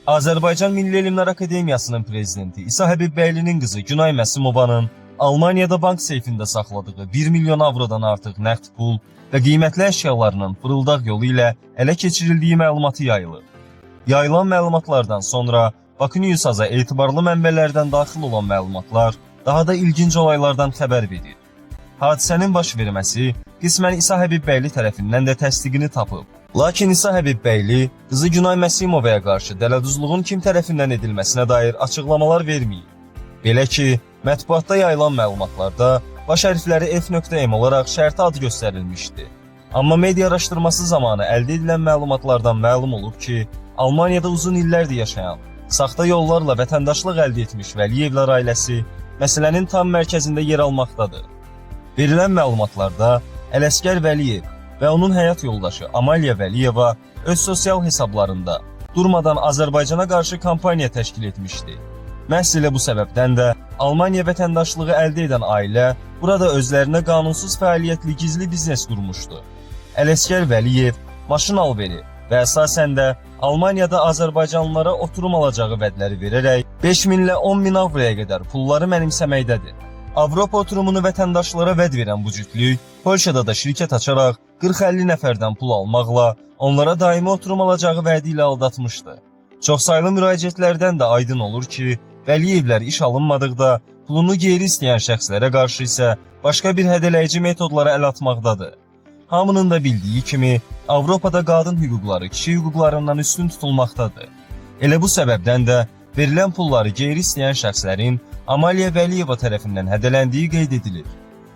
Azərbaycan Milli Elmlər Akademiyasının prezidenti İsa Həbibbəylinin qızı Günay Məsimovanın Almaniyada bank seyfində saxladığı 1 milyon avrodan artıq nəqd pul və qiymətli əşyalarının fırıldaq yolu ilə ələ keçirildiyi məlumatı yayılıb. Yayılan məlumatlardan sonra Bakı News-a etibarlı mənbələrdən daxil olan məlumatlar daha da ilginc olaylardan xəbər verir. Hadisənin baş verməsi qismən İsa Həbibbəyli tərəfindən də təsdiqini tapıb. Lakin İsa Həbibbəyli qızı Günay Məsimovaya qarşı dələduzluğun kim tərəfindən edilməsinə dair açıqlamalar verməyib. Belə ki, mətbuatda yayılan məlumatlarda baş hərfləri F.M olaraq şərti ad göstərilmişdi. Amma media araşdırması zamanı əldə edilən məlumatlardan məlum olub ki, Almaniyada uzun illərdir yaşayan, saxta yollarla vətəndaşlıq əldə etmiş Vəliyevlər ailəsi məsələnin tam mərkəzində yer almaqdadır. Verilən məlumatlarda Ələsgər Vəliyev və onun həyat yoldaşı Amaliya Vəliyeva öz sosial hesablarında durmadan Azərbaycana qarşı kampaniya təşkil etmişdi. Məhz elə bu səbəbdən də Almaniya vətəndaşlığı əldə edən ailə burada özlərinə qanunsuz fəaliyyətli gizli biznes qurmuşdu. Ələsgər Vəliyev maşın alveri və əsasən də Almaniyada azərbaycanlılara oturum alacağı vədləri verərək 5 min ilə 10 min avroya qədər pulları mənimsəməkdədir. Avropa oturumunu vətəndaşlara vəd verən bu cütlük Polşada da şirkət açaraq 40-50 nəfərdən pul almaqla onlara daimi oturum alacağı vədi ilə aldatmışdı. Çoxsaylı müraciətlərdən də aydın olur ki, Vəliyevlər iş alınmadıqda pulunu geri istəyən şəxslərə qarşı isə başqa bir hədələyici metodlara əl atmaqdadır. Hamının da bildiyi kimi, Avropada qadın hüquqları kişi hüquqlarından üstün tutulmaqdadır. Elə bu səbəbdən də verilən pulları geri istəyən şəxslərin Amaliya Vəliyeva tərəfindən hədələndiyi qeyd edilir.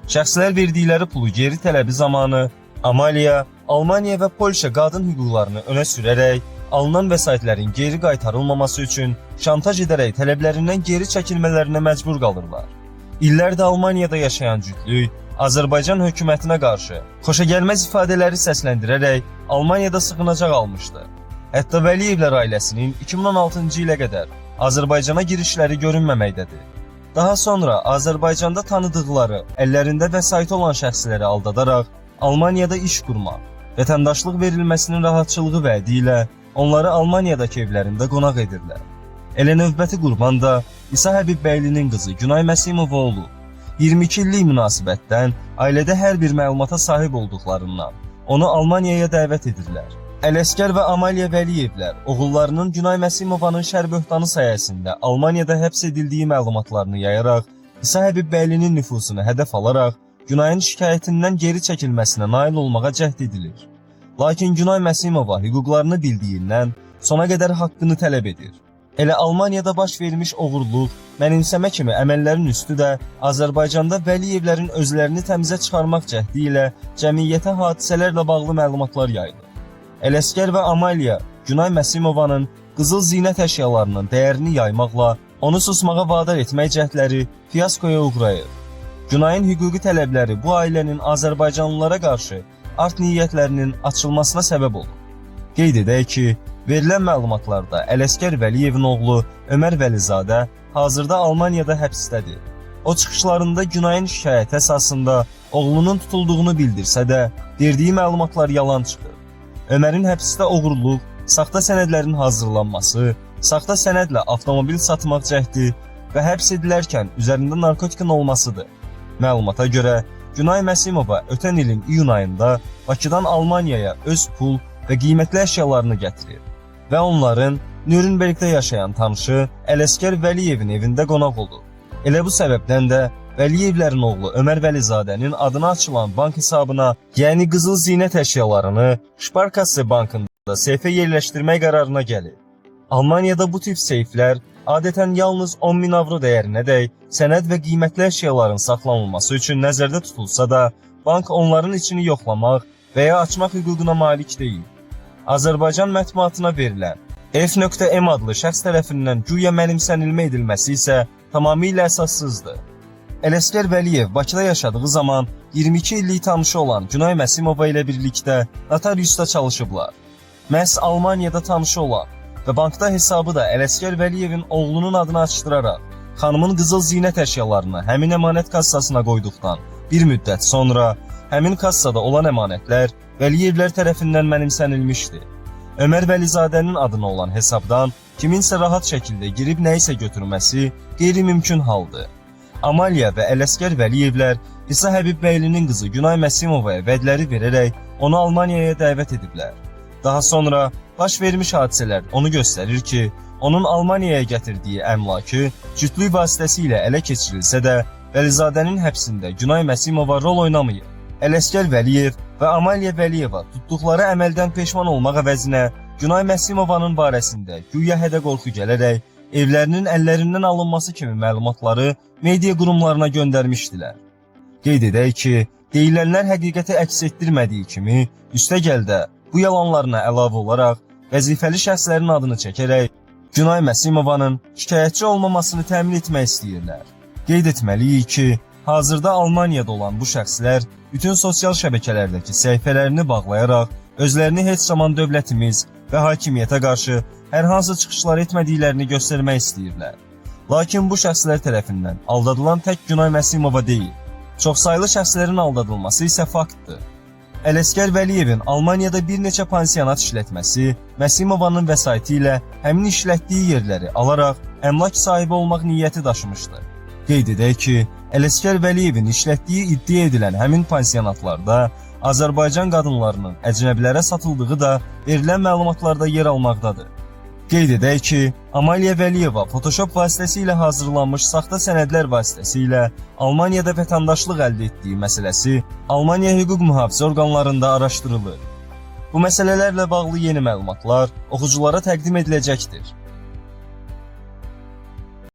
Şəxslər verdikləri pulu geri tələbi zamanı Amaliya, Almaniya və Polşa qadın hüquqlarını önə sürərək alınan vəsaitlərin geri qaytarılmaması üçün şantaj edərək tələblərindən geri çəkilmələrinə məcbur qalırlar. İllərdir Almaniyada yaşayan cütlük Azərbaycan hökumətinə qarşı xoşagəlməz ifadələri səsləndirərək Almaniyada sığınacaq almışdı. Hətta Vəliyevlər ailəsinin 2016-cı ilə qədər Azərbaycana girişləri görünməməkdədir. Daha sonra Azərbaycanda tanıdıqları, əllərində vəsait olan şəxsləri aldadaraq Almaniyada iş qurma, vətəndaşlıq verilməsinin rahatçılığı vədi ilə onları Almaniyadakı evlərində qonaq edirlər. Elə növbəti qurban da İsa Həbibbəylinin qızı Günay Məsimova olub. 22 illik münasibətdən ailədə hər bir məlumata sahib olduqlarından onu Almaniyaya dəvət edirlər. Ələsgər və Amaliya Vəliyevlər oğullarının Günay Məsimovanın şər böhtanı sayəsində Almaniyada həbs edildiyi məlumatlarını yayaraq İsa Həbibbəylinin nüfuzunu hədəf alaraq Günayın şikayətindən geri çəkilməsinə nail olmağa cəhd edilir. Lakin Günay Məsimova hüquqlarını bildiyindən sona qədər haqqını tələb edir. Elə Almaniyada baş vermiş oğurluq, mənimsəmə kimi əməllərin üstü də Azərbaycanda Vəliyevlərin özlərini təmizə çıxarmaq cəhdi ilə cəmiyyətə hadisələrlə bağlı məlumatlar yayılır. Ələsgər və Amaliya Günay Məsimovanın qızıl zinət əşyalarının dəyərini yaymaqla onu susmağa vadar etmək cəhdləri fiaskoya uğrayır. Günayın hüquqi tələbləri bu ailənin azərbaycanlılara qarşı art niyyətlərinin açılmasına səbəb olur. Qeyd edək ki, verilən məlumatlarda Ələsgər Vəliyevin oğlu Ömər Vəlizadə hazırda Almaniyada həbsdədir. O çıxışlarında Günayın şikayəti əsasında oğlunun tutulduğunu bildirsə də, verdiyi məlumatlar yalan çıxır. Ömərin həbsdə oğurluq, saxta sənədlərin hazırlanması, saxta sənədlə avtomobil satmaq cəhdi və həbs edilərkən üzərində narkotikin olmasıdır. Məlumata görə Günay Məsimova ötən ilin iyun ayında Bakıdan Almaniyaya öz pul və qiymətli əşyalarını gətirir və onların Nürnbergdə yaşayan tanışı Ələsgər Vəliyevin evində qonaq olur. Elə bu səbəbdən də Vəliyevlərin oğlu Ömər Vəlizadənin adına açılan bank hesabına, yəni qızıl zinət əşyalarını Sparkasse bankında seyfə yerləşdirmək qərarına gəlir. Almaniyada bu tip seyflər adətən yalnız 10 min avro dəyərinədək sənəd və qiymətli əşyaların saxlanılması üçün nəzərdə tutulsa da, bank onların içini yoxlamaq və ya açmaq hüququna malik deyil. Azərbaycan mətbuatına verilən F.M adlı şəxs tərəfindən güya mənimsənilmə edilməsi isə tamamilə əsassızdır. Ələsgər Vəliyev Bakıda yaşadığı zaman 22 illik tanışı olan Günay Məsimova ilə birlikdə notariusda çalışıblar. Məhz Almaniyada tanışı olan və bankda hesabı da Ələsgər Vəliyevin oğlunun adına açdıraraq xanımın qızıl zinət əşyalarını həmin əmanət kassasına qoyduqdan bir müddət sonra həmin kassada olan əmanətlər Vəliyevlər tərəfindən mənimsənilmişdi. Ömər Vəlizadənin adına olan hesabdan kiminsə rahat şəkildə girib nəyisə götürməsi qeyri-mümkün haldır. Amaliya və Ələsgər Vəliyevlər İsa Həbibbəylinin qızı Günay Məsimovaya vədləri verərək onu Almaniyaya dəvət ediblər. Daha sonra baş vermiş hadisələr onu göstərir ki, onun Almaniyaya gətirdiyi əmlakı cütlük vasitəsilə ələ keçirilsə də, Vəlizadənin həbsində Günay Məsimova rol oynamayıb. Ələsgər Vəliyev və Amaliya Vəliyeva tutduqları əməldən peşman olmaq əvəzinə Günay Məsimovanın barəsində güya hədə-qorxu gələrək evlərinin əllərindən alınması kimi məlumatları media qurumlarına göndərmişdilər. Qeyd edək ki, deyilənlər həqiqəti əks etdirmədiyi kimi, üstəgəl də bu yalanlarına əlavə olaraq vəzifəli şəxslərin adını çəkərək Günay Məsimovanın şikayətçi olmamasını təmin etmək istəyirlər. Qeyd etməliyik ki, hazırda Almaniyada olan bu şəxslər bütün sosial şəbəkələrdəki səhifələrini bağlayaraq özlərini heç zaman dövlətimiz və hakimiyyətə qarşı hər hansı çıxışlar etmədiklərini göstərmək istəyirlər. Lakin bu şəxslər tərəfindən aldadılan tək Günay Məsimova deyil, çoxsaylı şəxslərin aldadılması isə faktdır. Ələsgər Vəliyevin Almaniyada bir neçə pansionat işlətməsi, Məsimovanın vəsaiti ilə həmin işlətdiyi yerləri alaraq əmlak sahibi olmaq niyyəti daşımışdı. Qeyd edək ki, Ələsgər Vəliyevin işlətdiyi iddia edilən həmin pansionatlarda Azərbaycan qadınlarının əcnəbilərə satıldığı da verilən məlumatlarda yer almaqdadır. Qeyd edək ki, Amaliya Vəliyeva Photoshop vasitəsilə hazırlanmış saxta sənədlər vasitəsilə Almaniyada vətəndaşlıq əldə etdiyi məsələsi Almaniya hüquq mühafizə orqanlarında araşdırılır. Bu məsələlərlə bağlı yeni məlumatlar oxuculara təqdim ediləcəkdir.